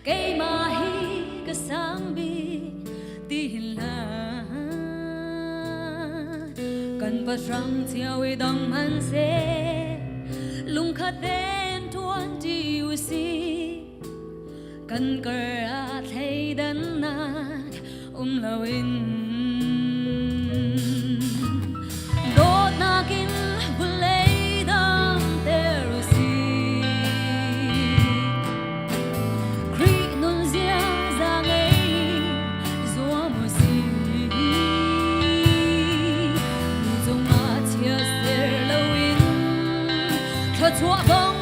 Keimah hi ka sang bik ti hlah. Kan pahrang cio i dang hmanhseh lungkhat tein ṭuan ṭi usih. Kan kar ah thleidannak um loin dawtnak in vawlei damter usih. Khrih nunzia za ngei zuam usih. Mi cungah chia ser loin thluachuah bang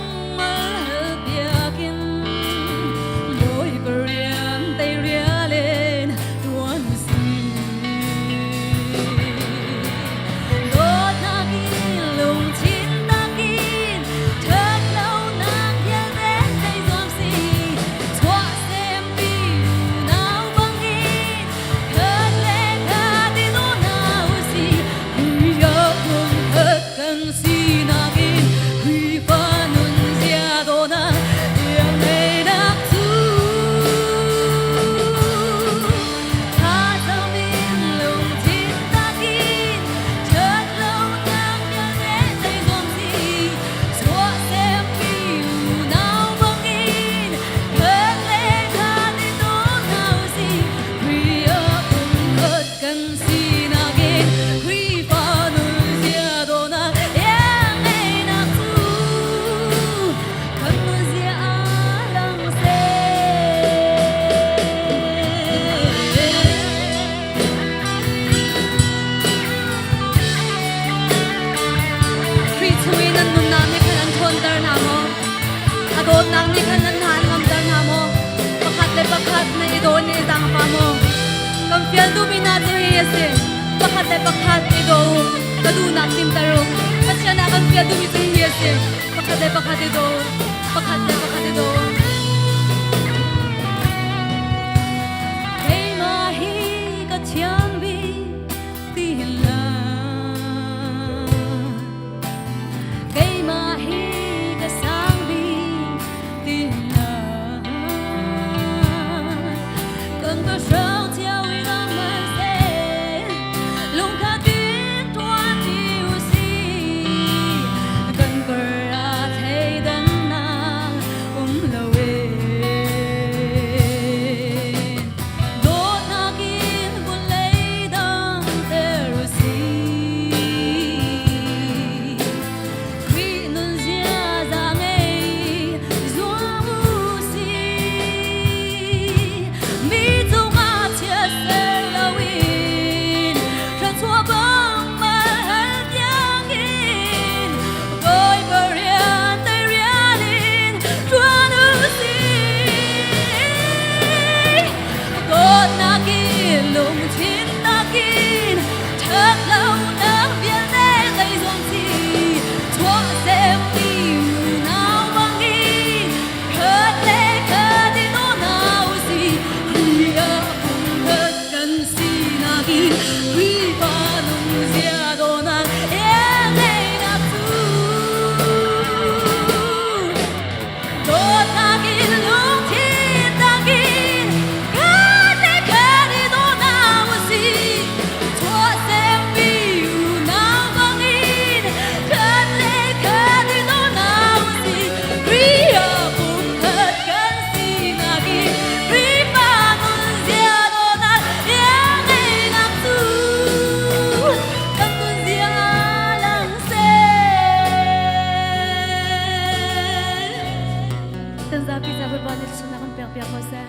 Sinak in Khrihfa nun zia dawhnak iangngeinak cu thazaang in lungthin takin ṭhatlonak vialte tei zuam si chuahsempi unau bangin khat le khat i daw hna usih Khrih ah pumkhat kan sinak in Khrihfa nun zia dawhnak iangngeinak cu kan nun zia ah lang seh. Khrih chung i nan nunnak nih khan an ṭhawnter hna maw? A dawtnak nih khan nan hna an ngamter hna maw? Pakhat le pakhat na i daw na i zaangfah maw? Kan fial duhmi hna cu hi a si. Pakhat le pakhat i daw u, ka duhnak tlinter u. Pathian ah kan fial duhmi cu hihi a si. Pakhat le pakhat i daw u, pakhat le pakhat i daw u. Keimah hi ka thiam bik ti hlah. Keimah hi ka sang bik ti hlah. Kan ka hrang cio i dang hmanhseh lungkhat in ṭuan ṭi usih. Kan kar ah thleidannak um lo ee. Dawtnak in vawlei damter usih. Khrih nun ziaza ngei zuam usih. Mi cungah chiatser loin thluachuah bang mal hal tiangin Bawipa rian tei rian in ṭuan usih. Dawtnak in lungthin takin ṭhatlonak vialte zeizong si chuahsemmi unau bangin khat le khat i daw hna usih. Khrih ah pumkhat kan sinak in Khrihfa nunzia dawhnak iangngeinak cu dawtnak in lungthin takin khat le khat i daw hna usih. Chuahsemmi unau bangin khat le khat i daw hna usih. Khrih ah pumkhat kan sinak in Khrihfa nunzia dawhnak iangngeinak cu kan nunzia lang seh. Kan zapi ca Bawipa nih thluachuahnak kan pek piak ko seh.